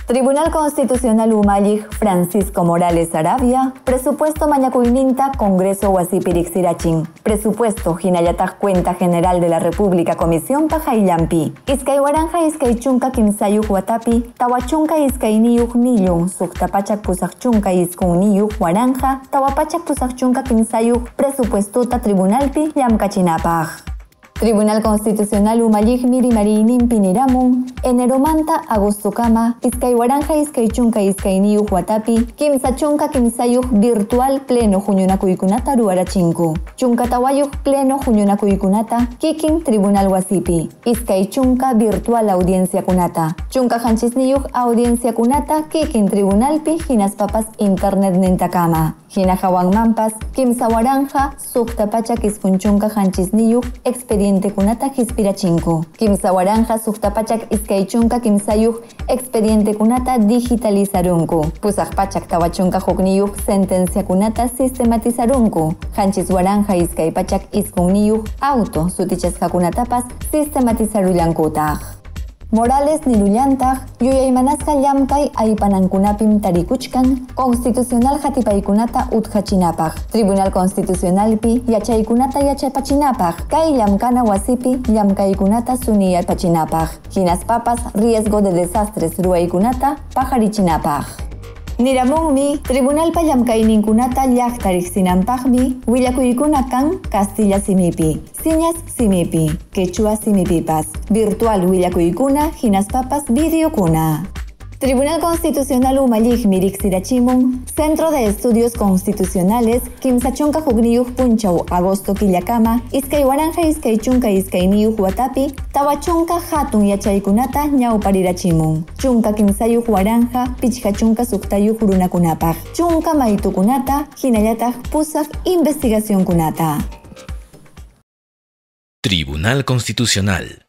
Tribunal Constitucional umalliq Francisco Morales Arabia, presupuesto mañakuyninta Congreso wasipi riqsirachin. Presupuesto hinallataq Cuenta General de la República Comisión qayllanpi. 2023 watapi, 42 millón 689 waranja, 483 presupuestota tribunalpi llamkachinapaq. Tribunal Constitucional umalliqmi rimariyninpi niramun, eneromanta agostokama, 2022 watapi, 33 virtual pleno huñunakuykunata ruwarachinku. 14 pleno huñunakuykunata kikin tribunal wasipi, 20 virtual audienciakunata, 17 audienciakunata kikin tribunalpi hinaspapas internet nintakama. Hinahawanmanpas 3 697 expedientekunata hispirachinku. 3 623 expedientekunata digitalizarunku. 841 sentenciakunata sistematizarunku. 7 209 auto sutichasqakunatapas sistematizarullankutaq. Morales nirullantaq yuyaymanasqa llamkay aypanankunapim tarikuchkan constitucional hatipaykunata utqachinapaq. Tribunal Constitucionalpi yachaykunata yachapachinapaq. Kay llamkana wasipi llamkaykunata suniyapachinapaq. Hinaspapas riesgo de desastres ruwaykunata pajarichinapaq. Niramunmi tribunalpa llamkayninkunata llaqta riqsinanpaqmi willakuykuna kan Castilla simipi, Siñas simipi, Quechua simipipas, virtual willakuykuna hinaspapas videokuna. Tribunal Constitucional umalliqmi riqsirachimun Centro de Estudios Constitucionales 31 punchaw agosto killakama 2022 watapi 40 hatun yachaykunata ñawparirachimun 13 waranja 56 runakunapaq 10 maytukunata hinallataq 8 investigacionkunata. Tribunal Constitucional.